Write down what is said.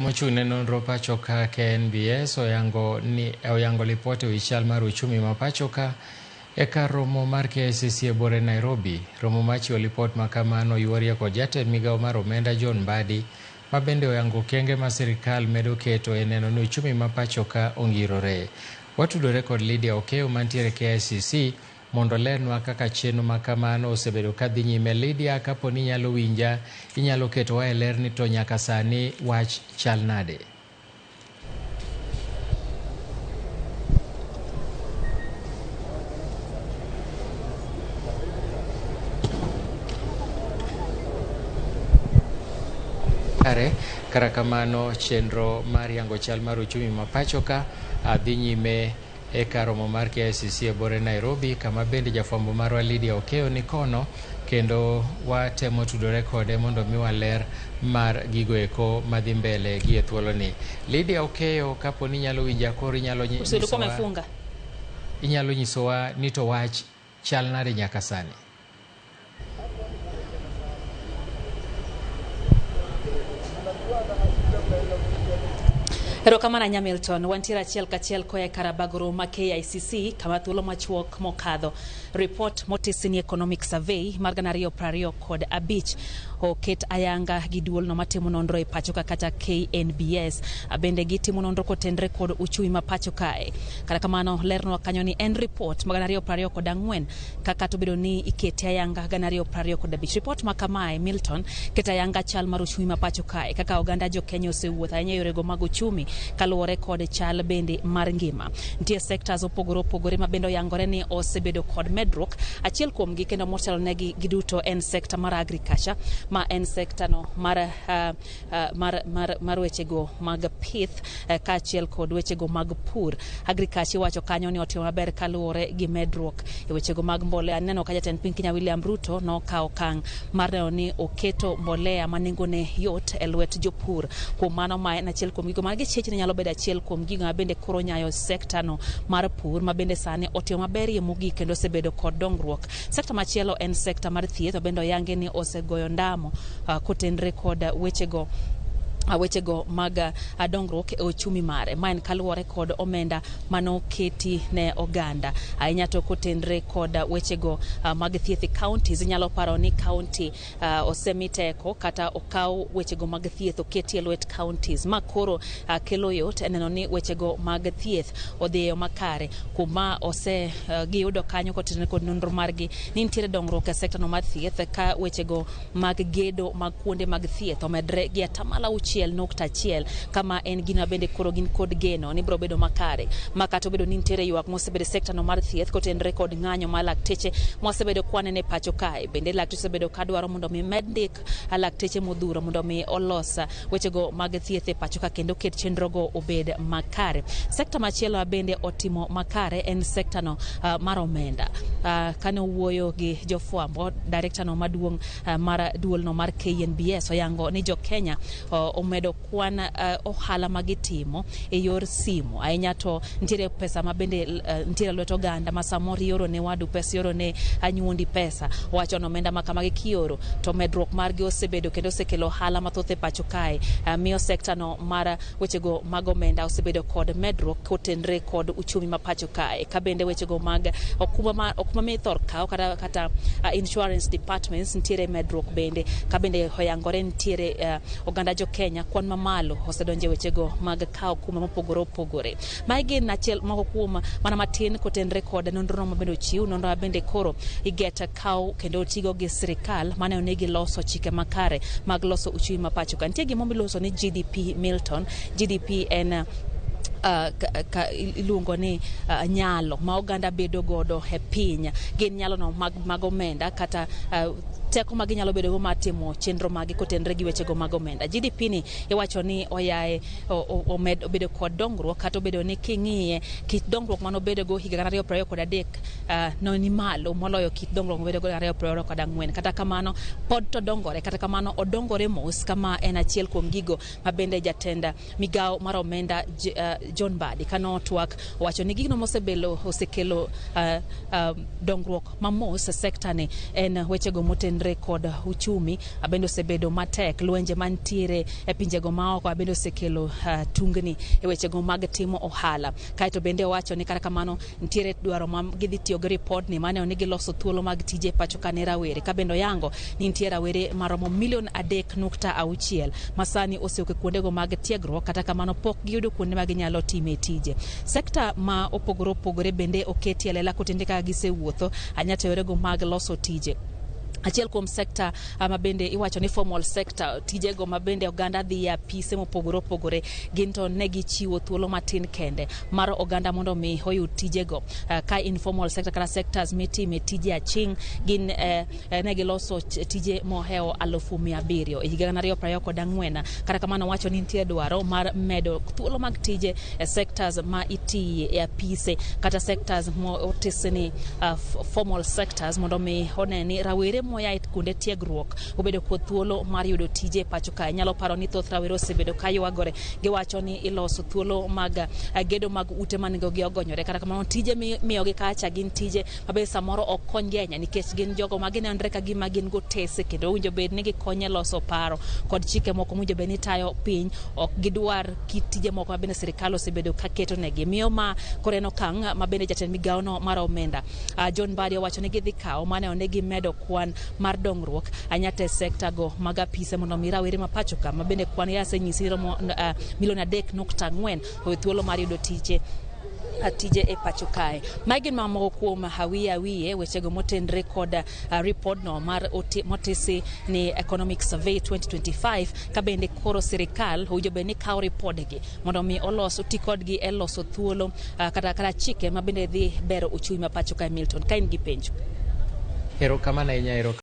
Mochung' ne nonro pacho ka KNBS oyango ni oyango lipot ewi chal mar uchumi ma pacho ka e kar romo mar KICC e buore Nairobi. Romo mar chiwo lipot ma kamano oyuorie kod jatend migawo mar omenda John Mbadi ma bende oyango okenge ma sirikal medo keto e neno ni uchumi ma pacho ka ongirore. Watudore kod Lydia Okeyo mantiere KICC mondo olernwa kaka chenro ma kamano osebedo ka dhi nyime. Lydia, kapo ni inyalo winja, inyalo ketowa e ler ni to nyaka sani wach chal nade? Kare, kara kamano chenro mar yango chal mar uchumi ma pacho ka dhi nyime e kar romo mar KICC e bore Nairobi kama bende jafwambo marwa Lydia Okeyo ni kono kendo watemo tudore kode mondo miwa ler mar gigo eko madhi mbele gi e thuoloni. Lydia Okeyo, kapo ni inyalo winja koro inyalo nyisowa, inyalo nyisowa ni to wach chal nade nyaka sani? Erokamano ahinya Milton. Wantiere achiel kachiel koa e kar ma KICC kama thuolo machuok mokadho. Report motisi ni Economic Survey mar 2025 oket ayanga gi duolno matimo nonro e pacho ka kata KNBS. Bende gitimo nonro kotenre kod uchumi ma pacho kae. Kata kamano lernwa kanyo ni en report ma 2024 kaka to bedo ni ikete ayanga 2025. Report ma kamae Milton keto ayanga chal mar uchumi ma pacho kae kaka oganda jo Kenya osewuotho ahinya e yorego mag uchumi kaluwore kod chal bende mar ngima. Nitie sectors opogore opogore ma bende oyangore ni osebedo kod medruok. Achiel kuomgi kendo motelo negi giduto en sector mar agriculture ma en sector no mar, mar, mar, mar wechego mag pith kaachiel kod wechego mag pur. Agriculture iwacho kanyo ni otimo maber kaluwore gi medruok e wechego mag mbolea. Neno ka jatend piny Kenya William Ruto nokawo okang' mar neno ni oketo mbolea ma nengone yot e lwet jopur. Kuom mano ma en achiel kuom gigo ma gichich ni nyalo bedo achiel kuom gigo ma bende koro nyayo sekta no mar pur ma bende sani otimo maberie mogik kendo osebedo kod dongruok. Sekta machielo en sekta mar thieth ma bende oyangi ni osegoyo ndamo kotenre kod wechego wechego mag dongruok e ochumi mare. Ma en kaluwore kod omenda manoketi ne oganda. Ahinya to kotenre kod wechego mag thieth e counties, inyalo paro ni county osemi teko kata okaw wechego mag thieth oketi e lwet counties. Ma koro kelo yot e neno ni wechego mag thieth odhi e yo makare. Kuma ose giyudo kanyo kotenore kod nonro margi ni nitiere dongruok e sekta no mar thieth ka wechego mag gedo mag kuonde mag thieth omedre gi atamalo 6.1 kama en gino bende koro gin kod geno ni biro bedo makare. Ma kata obedo ni nitiere ywak mosebedo e sekta no mar thieth kotenore kod ng'anyo mar lakteche mwasebedo kwaneno e pacho kae. Bende lakteche osebedo kadwaro mondo mi med ndik lakteche modhuro mondo mi olos wechego mag thieth e pacho ka kendo ket chenrogo obed makare. Sekta machielo bende otimo makare en sekta no mar omenda. Kane owuoyo gi jofwambo, director no maduong' mar duolno mar KNBS oyango ni jo Kenya omedo kwan ohala ma gitimo e yor simu. Ahinya to nitiere pesa ma bende nitiere lwet oganda ma samoro ioro ne wadu pesa, ioro ne anyuondi pesa. Owacho ni omenda ma kamagi kioro to medruok margi osebedo kendo osekelo ohala mathoth e pacho kae. Miyo sekta no mar wechego mag omenda osebedo kod medruok kotenre kod uchumi ma pacho kae. Ka bende wechego mag okumba ma okumba mithor kaw kata, kata insurance departments nitiere medruok bende. Ka bende oyangore nitiere oganda jo Kenya kwan mamalo osedonjo e wechego mag kawo okumba mopogore opogore. Mae gin achiel moko kuom mana matin kotenre kod nonro no mabende ochiw, nonro ma bende koro iget kaw kendo otigo gi sirikal maneno ni giloso chike makare mag loso uchumi ma pacho ka. Nitie gima iloso ni GDP Milton. GDP en iluongo ni nyalo ma oganda bedo godo e piny. Gin nyalo no mag, mag omenda kata teko ma ginyalo bedo go mar timo chenro magi kotenre gi wechego mag omenda. GDP ni iwacho ni oyae omed obedo kod dongruok kata obedo ni king'iye kit dongruok mane obedo go higa 2023 no ni malo moloyo kit dongruok mobedo go 2024. Kata kamano pod to dongore, kata kamano odongore mos kama en achiel kuom gigo ma bende jatend migawo mar omenda John Mbadi kane otwak owacho ni gino mosebelo osekelo dongruok mamos e sekta ni en wechego motenre motenre kod uchumi bende osebedo matek. Lwenje mantiere e pinjego maoko bende osekelo tungni e wechego mag timo ohala. Kaeto bende owacho ni kata kamano nitiere dwaro ma gidhi tiyo gi ripodni maneno ni giloso thuolo mag tije e pacho ka ne rawere. Ka bende oyango ni nitie rawere maromo milion 3.6 ma sani osewuok e kuondego mag tiegruok, kata kamano pok giyudo kuonde ma ginyalo time tije. Sekta ma opogore opogore bende oketi e lela kotenre kaka gisewuotho anyata yorego mag loso tije. Achiel kuom sekta ma bende iwacho ni formal sector, tijego ma bende oganda dhi e apise mopogore opogore, gin to ne gichiwo thuolo matin kende mar oganda mondo mi oyud tijego. Ka informal sector kata sectors mitime tije aching' gin ne giloso tije mohewo 700,000 e higa 2024. Kata kamano wacho ni nitie dwaro mar medo thuolo mag tije e sectors ma itiye e apise kata sectors motis ni formal sectors mondo mi one ni rawere moya e kuonde tiegruok obedo kod thuolo mar yudo tije e pacho kae. Nyalo paro ni thoth rawere osebedo ka ywagore, giwacho ni iloso thuolo mag gedo mag ute ma nengogi ogonyore, kata kamano tije miyogi kacha gin tije mabe samoro ok konygi ahinya nikech gin jogo ma ginenore ka gima gin gotese kendo owinjo bed ni gikonyo e loso paro kod chike moko mowinjo bed ni tayo piny. Ok gidwar kit tije moko ma bende sirikal osebedo ka keto negi. Miyo ma koro en okang' ma bende jatend migawono mar omenda John Mbadi owacho ni gidhi kawo maneno ni gimedo kwan mar dongruok anyata e sekta go mag apise mondo mi rawere ma pacho ka ma bende kwan yasenyisi romo milion 3.4 oyud thuolo mar yudo tije e pacho kae. Magi gin mamoko kuom hawiye awiye wechego motenre kod report no mar motisi ni Economic Survey 2025, ka bende koro sirikal owinjo bed ni kawo ripodgi mondo mi olos oti kodgi e loso thuolo kata chike ma bende dhi bero uchumi ma pacho kae. Milton, ka in gi penjo. Erokamano ahinya.